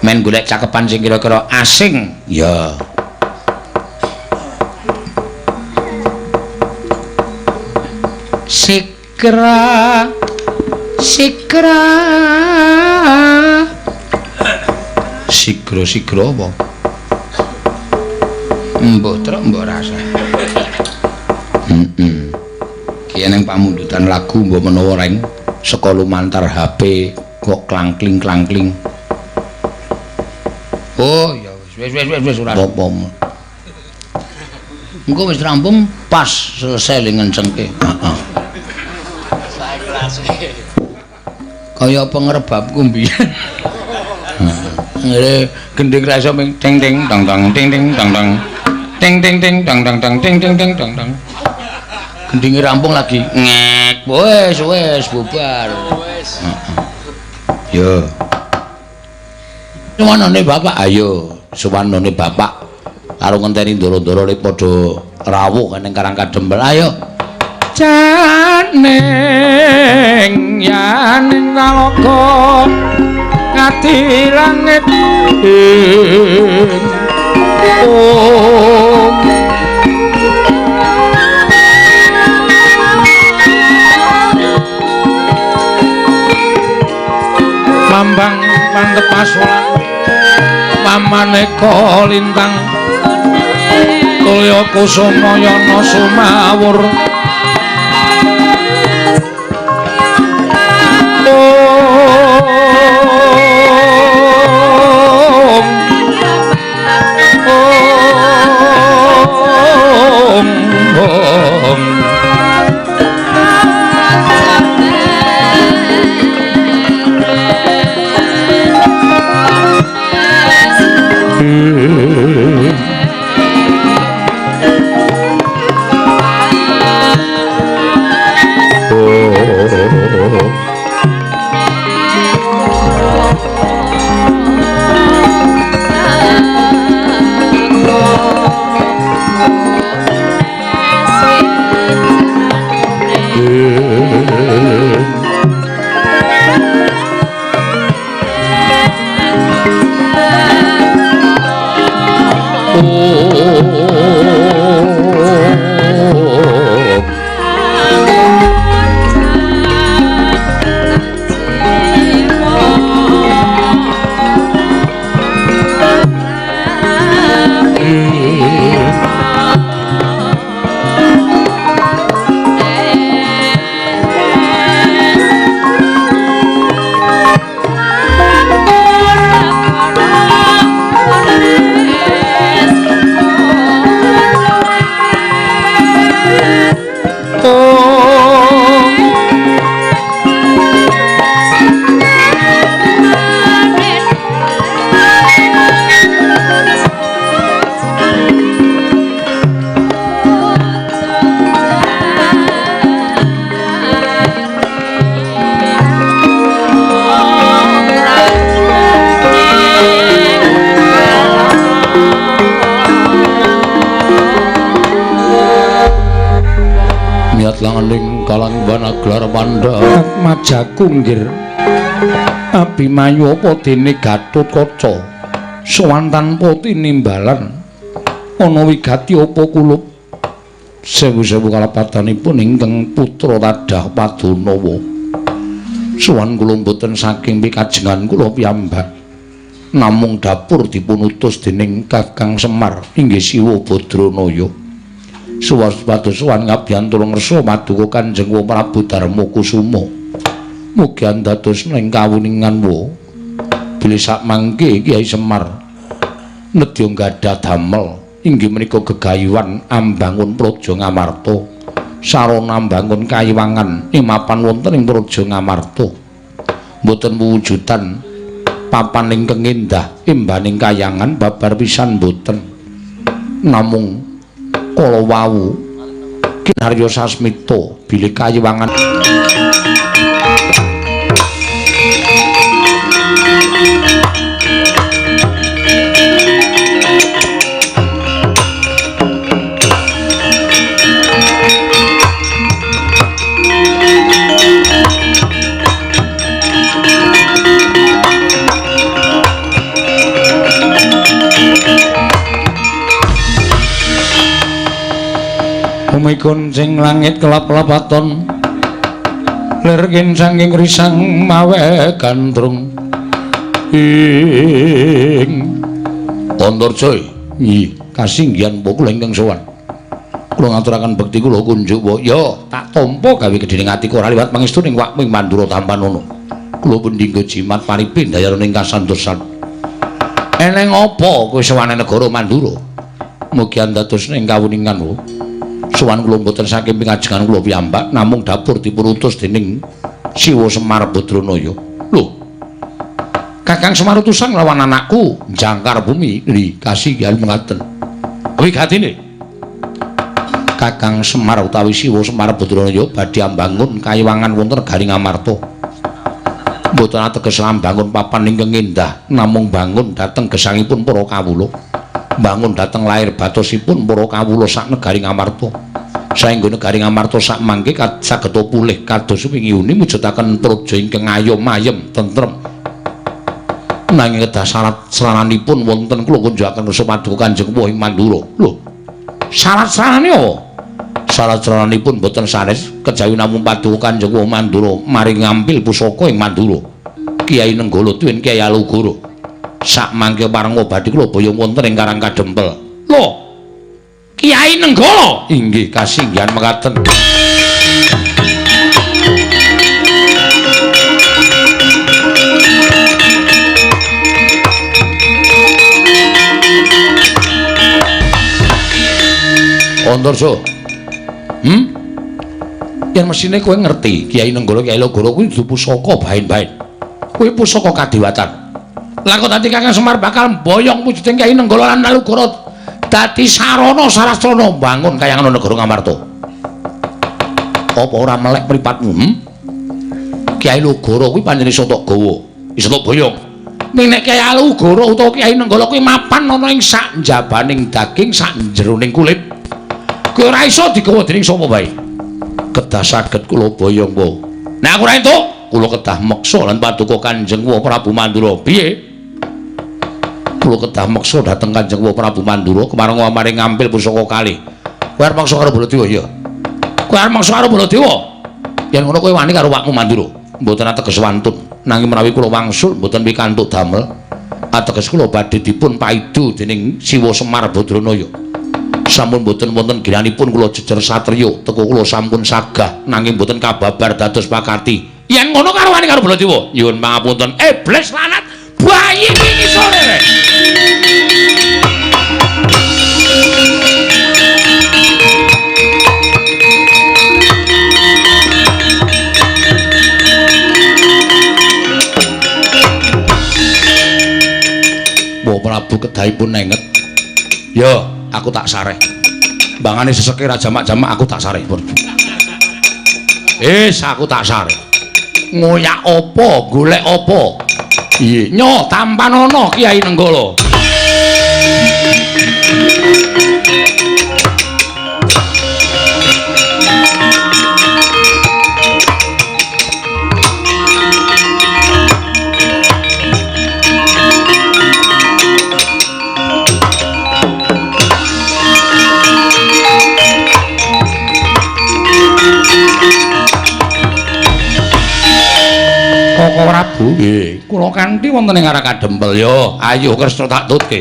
Men golek cakepan sing kira-kira asing. Ya. Sikra sikra sigro sigro apa? Mbok truk mbok rasa. Heeh. Ki eneng pamundutan lagu mbok menawa Reng saka lumantar HP kok klangkling-klangkling. Oh ya wis wis wis wis ora apa-apa. Engko wis rampung pas selesai le ngencengke. Heeh. Kaya pengerebabku mbiyen. Ngene gending ra iso ming ting ting dang dang ting ting dang dang. Ting ting ting dang dang dang ting ting ting dang dang. Gendinge rampung lagi ngek. Wis wis bubar. Wis. Yo. Suwanane bapak, ayo suwanane bapak karo ngenteni ndoro-ndoro le padha rawuh ning Karang Kadempel. Ayo. Jan Ning yaning talaga ngati langit ing om. Mambang pantepas pamaneka lintang tulya kusuma yana sumawur. Om om om. Atmajaku nggir Abimanyu apa dene Gatotkaca sowan tanpa tinimbalan ana wigati apa kulup sewu-sewu kalepatanipun ingkang putra Tadah Padanawa sowan kula mboten saking pikajengan kula piyambak namung dapur dipun utus dening Kakang Semar inggih Siwa Badranaya. Suwas padusuwan ngabiyantara ngersa paduka Kanjeng Prabu Darma Kusuma. Mugi andados ing kawuningan wa bilih sakmangke Kyai Semar nedya gadah damel inggih menika gegayuhan ambangun Praja Ngamarta sarana ambangun kayiwangan ing mapan wonten ing Praja Ngamarta mboten wujudan papan ingkang endah imbaning kayangan babar pisan mboten namung kala wau kinarya sasmita bilih kayiwangan. Bumi kuncing langit kelap-lapaton lir saking risang mawe gandrung ing Antarja. Nggih, kasinggihan kula ingkang sowan. Kula ngaturaken bekti kula kunjuk wa ya tak tampa gawe gedhening atiku ora liwat pangestu ning wakming Mandura tampanono. Kula pun dinggo jimat paripe ndayarane ing kasantosan. Eneng apa kowe sowan negara Mandura? Mugi andados ing kawuningan wa. Sowan kula mboten saking pingajengan kula piyambak namung dapur dipun utus dening Siwa Semar Badranaya. Lho. Kakang Semar utusan nglawan anakku jangkar bumi li kasinggihan mengaten. Wigatine Kakang Semar utawi Siwa Semar Badranaya badhe ambangun kayiwangan wonten negari Ngamarta. Mboten ateges ambangun papan ingkang endah namung bangun dhateng gesangipun para kawula. Bangun dhateng lair batosipun para kawula sak negari Ngamarta. Saengga negari Ngamarta sak mangke saged pulih kados wingi uni mujudaken praja ingkang ayom ayem tentrem. Nanging kedah syarat saranipun wonten kula kunjukaken kersa paduka Kanjeng Wah ing Mandura. Lho, syarat sarane apa? Syarat saranipun boten sanes kejawi namung paduka Kanjeng Wah Mandura maring ngampil pusaka ing Mandura. Kyai Nenggala tuwin Kyai Alugoro. Sak mangke pareng badhe kula boyong wonten ing Karang Kadempel. Lho, Kyai Nenggala inggih kasinggihan mekaten. Antarja. Yen mesine kowe ngerti Kyai Nenggala Kyai Alugoro kuwi dudu pusaka baen-baen. Kuwi pusaka kadewatan. Lah kok dadi Kakang Semar bakal mboyong wujuding Kyai Nenggala lan Alugoro dadi sarana sarasana mbangun kayangan negara Ngamarta. Apa ora melek mripatmu? Kyai Alugoro kuwi pancen iso tok gawa, iso tok boyong. Ning nek Kyai Alugoro utawa Kyai Nenggala kuwi mapan ana ing sak njabaning daging, sak jeroning kulit. Kuwi ora iso digawa dening sapa wae. Kedah saged kula boyong wae. Nek aku ora entuk, kula kedah meksa lan paduka Kanjeng Wah Prabu Mandura. Piye? Kula kedah meksa dhateng Kanjeng Wah Prabu Mandura kemareng maring ngampil pusaka kalih. Kowe arep meksa karo Baladewa ya? Kowe arep meksa karo Baladewa? Yen ngono kowe wani karo wakmu Mandura. Mboten ateges wantun. Nanging menawi kula wangsul mboten pikantuk damel. Ateges kula badhe dipun paidu dening Siwa Semar Badranaya. Sampun mboten wonten ginanipun kula jejer satriya, teko kula sampun sagah nanging mboten kababar dados pakati. Yen ngono karo wani karo Baladewa. Nyuwun pangapunten. Iblis lanat bayi iki sore rek. Mbok Prabu kedahipun nenget. Yo, aku tak sareh. Mbangane seseke ra jamak-jamak aku tak sareh. Wis, aku tak sareh. Ngoyak apa, golek apa? Iya, nyo tampanono Kyai Nenggala. Koko Prabu, nggih, kula kanthi wonten ing Karang Kadempel ya. Ayo Kresna tak tutke.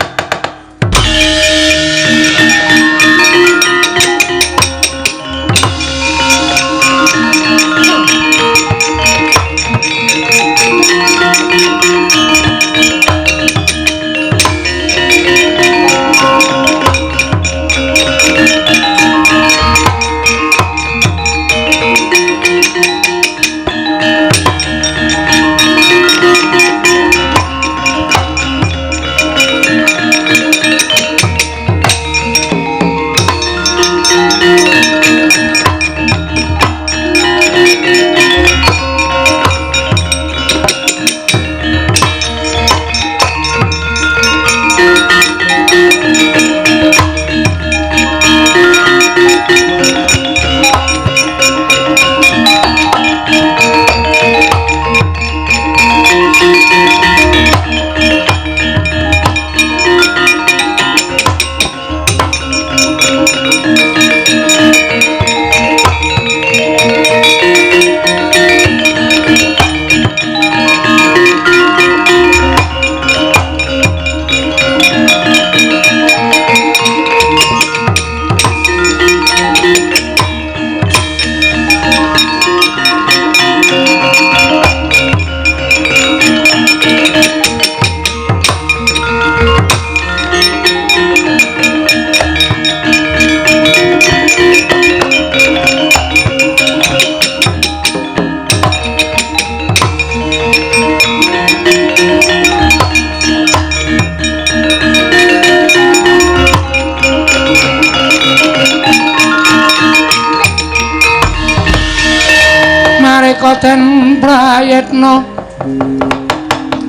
Den prayitna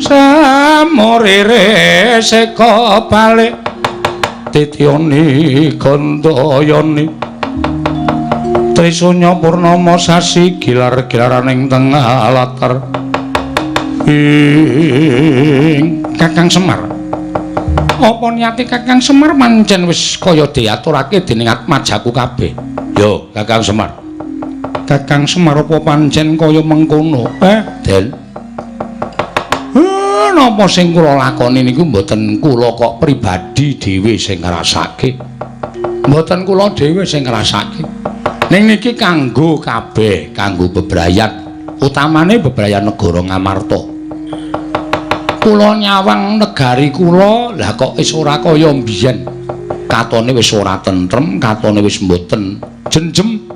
samurire seka balik titiyoni gandayani Trisanya purnama sasi gilar-gilaraning tengah latar. Ing Kakang Semar. Apa niate Kakang Semar pancen wis kaya diaturake dening atmajaku kabeh? Yo, Kakang Semar. Kakang Semar apa pancen kaya mengkono? Den. Napa sing kula lakoni niku mboten kula kok pribadi dhewe sing ngrasake. Mboten kula dhewe sing ngrasake. Ning niki kanggo kabeh, kanggo bebrayan, utamane bebrayan negara Ngamarta. Kula nyawang negari kula, lah kok wis ora kaya mbiyen. Katone wis ora tentrem, katone wis mboten jenjem.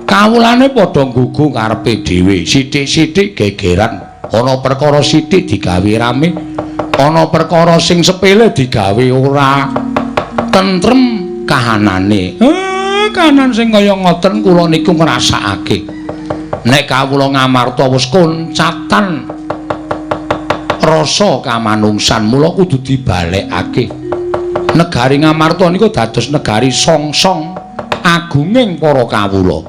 Kawulane padha nggugu karepe dhewe, sithik-sithik gegeran. Ana perkara sithik digawe rame, ana perkara sing sepele digawe ora tentrem kahanane. Kahanan sing kaya ngoten kula niku ngrasakake. Nek kawula Ngamarta wis koncatan rasa kamanungsan, mula kudu dibalekake. Negari Ngamarta niku dados negari songsong agunging para kawula.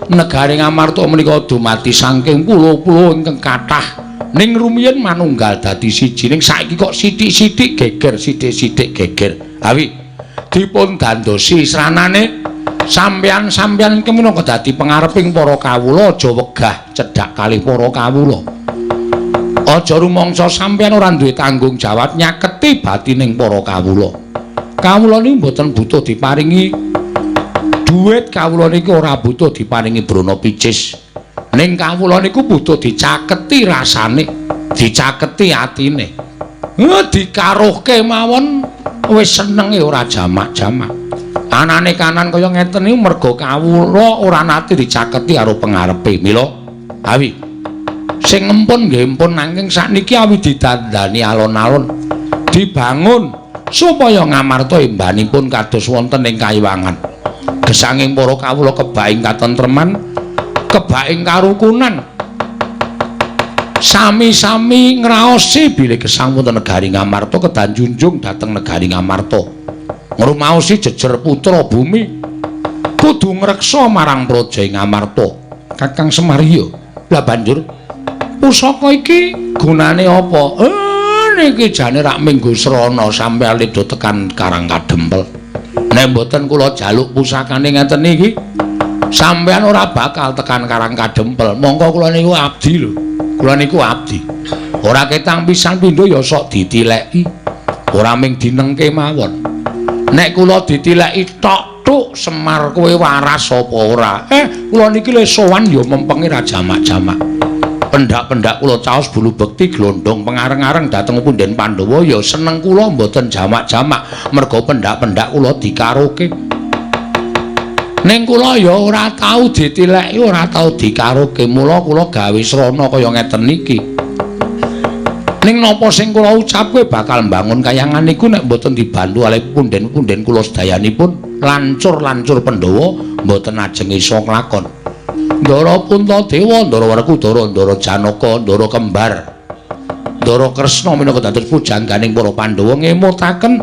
Negari Ngamarta menika dumadi saking pulo-pulo ingkang kathah, ning rumiyin manunggal dadi siji, ning saiki kok sithik-sithik geger, sithik-sithik geger. Awi dipun dandosi sranane sampeyan-sampeyan iki minangka dadi pengareping para kawula, aja wegah cedhak kalih para kawula. Aja rumangsa sampeyan ora duwe tanggung jawab nyaketi batining para kawula. Kawula niku mboten butuh diparingi duit, kawula niku ora butuh diparingi brana picis. Ning kawula niku butuh dicaketi rasane, dicaketi atine. Dikaruhke mawon wis senenge ora jamak-jamak. Anane kanan kaya ngeten niku merga kawula ora nate dicaketi karo pengarepe. Mila awi sing empun nggih empun, nanging sakniki awi didandani alon-alon, dibangun supaya Ngamarta embanipun kados wonten ing kayiwangan. Gesanging para kawula kebaing katentreman, kebaing karukunan, sami-sami ngraosi bilih gesang wonten negari Ngamarta kedah junjung dhateng negari Ngamarta. Ngrumaosi jejer putra bumi kudu ngreksa marang praja Ngamarta. Kakang Semar iya. Lah banjur pusaka iki gunane apa? Niki jane rak minggu srana sampeyan ledo tekan Karang Kadempel. Nek mboten kula jaluk pusakane ngeten iki, sampeyan ora bakal tekan Karang Kadempel. Mongko kula niku abdi lho. Kula niku abdi. Ora ketang pisan pindho ya sok ditileki. Ora ming dinengke mawon. Nek kula ditileki tok tuk Semar kowe waras apa ora? Kula niki le sowan ya mempenge ra jamak-jamak. Pendak-pendak kula caos bulu bekti glondong pengareng-areng dhateng punden Pandhawa ya seneng kula mboten jamak-jamak merga pendak-pendak kula dikaroke. Ning kula ya ora tau ditileki, ora tau dikaroke, mula kula gawe srana kaya ngeten niki. Ning napa sing kula ucapke bakal mbangun kayangan niku nek mboten dibantu oleh punden-punden kula sedayanipun lancur-lancur Pandhawa mboten ajeng iso nglakon. Ndara Puntadewa, Ndara Werkudara, Ndara Janaka, Ndara Kembar, Ndara Kresna minangka dados pujangganing para Pandhawa ngemutaken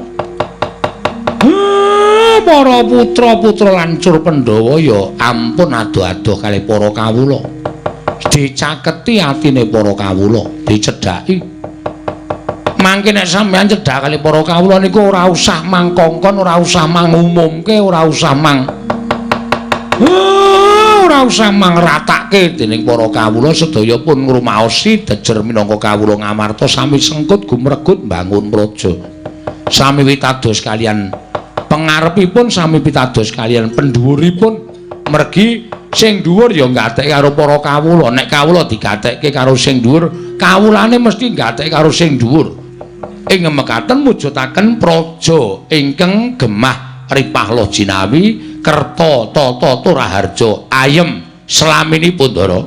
para putra-putra lancur Pandhawa ya ampun adoh-adoh kalih para kawula. Dicaketi atine para kawula, dicedhaki. Mangke nek sampeyan cedhak kalih para kawula niku ora usah mangkongkon, ora usah mangumumke, ora usah mang ora usah mangratake dening para kawula sedaya pun ngrumaosi jejer minangka kawula Ngamarta sami sengkut gumregut mbangun praja. Sami witados kaliyan pengarepipun, sami pitados kaliyan pendhuwuripun. Mergi sing dhuwur ya nggatekke karo para kawula, nek kawula digatekke karo sing dhuwur, kawulane mesti nggatekke karo sing dhuwur. Ing mekaten mujudaken praja ingkang gemah ripah loh jinawi kerta tata turaharja ayem slaminipun Ndara.